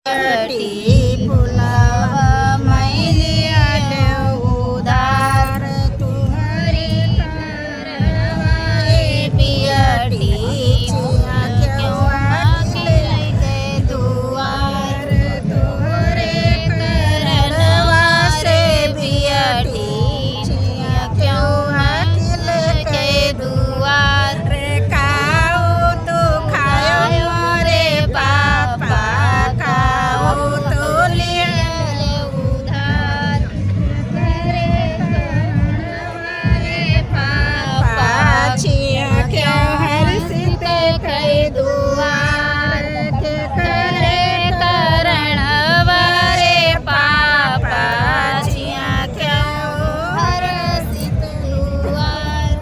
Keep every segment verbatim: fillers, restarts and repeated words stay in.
बियटी फुलवा मइलिया लेउ उधार, तुहरे करनवा ए बियटी, चिया केउहा खिलके दुआर, तुहरे करनवा से बियटी, चिया केउहा खिलके दुआर। रे काउ तू खायो मोरे पापा, काउ तू लिहले उधार। रे पापा, चिया केउहा हरसित कइ दुआर। केकरे करनवा रे पापा, चिया केउहा हरसित दुआर।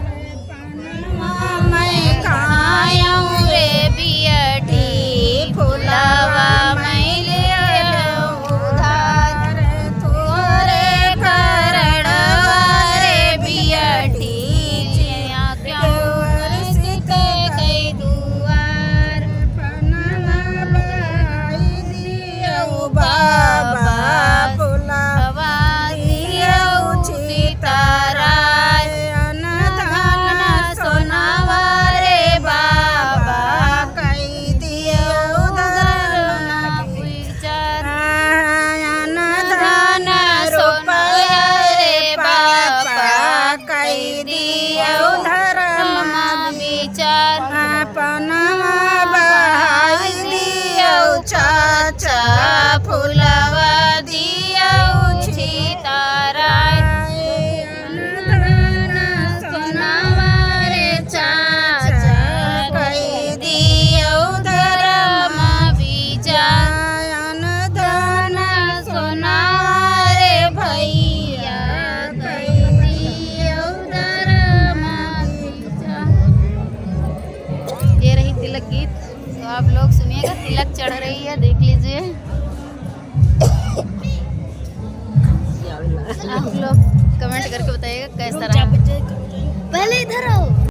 पनवा मइ खायउ रे बियटी, फुलवा मइलिया लेउ उधार। तुहरे करनवा रे बियटी, चिया केउहा हरसित कइ दुआर। पनवा बहाइ दियउ बाबा, फुलवा दियउ चितराय। अन धन सोनवा रे बाबा, कइ दियउ धरम बिचार। अन धन रुपया रे बाबा, कइ दियउ धरम बिचार। पनवा बहाइ दियउ चाचा, फुलवा दियउ चितराय। अन धन सोनवा रे चाचा, कइ दियउ धरम बिचार। अन धन सोनवा रे भइया, कइ दियउ धरम बिचार। ये रही तिलक गीत, तो आप लोग सुनिएगा, तिलक चढ़ रही है, देख लीजिए। आप लोग comment करके बताइएगा कैसा रहा। पहले इधर आओ।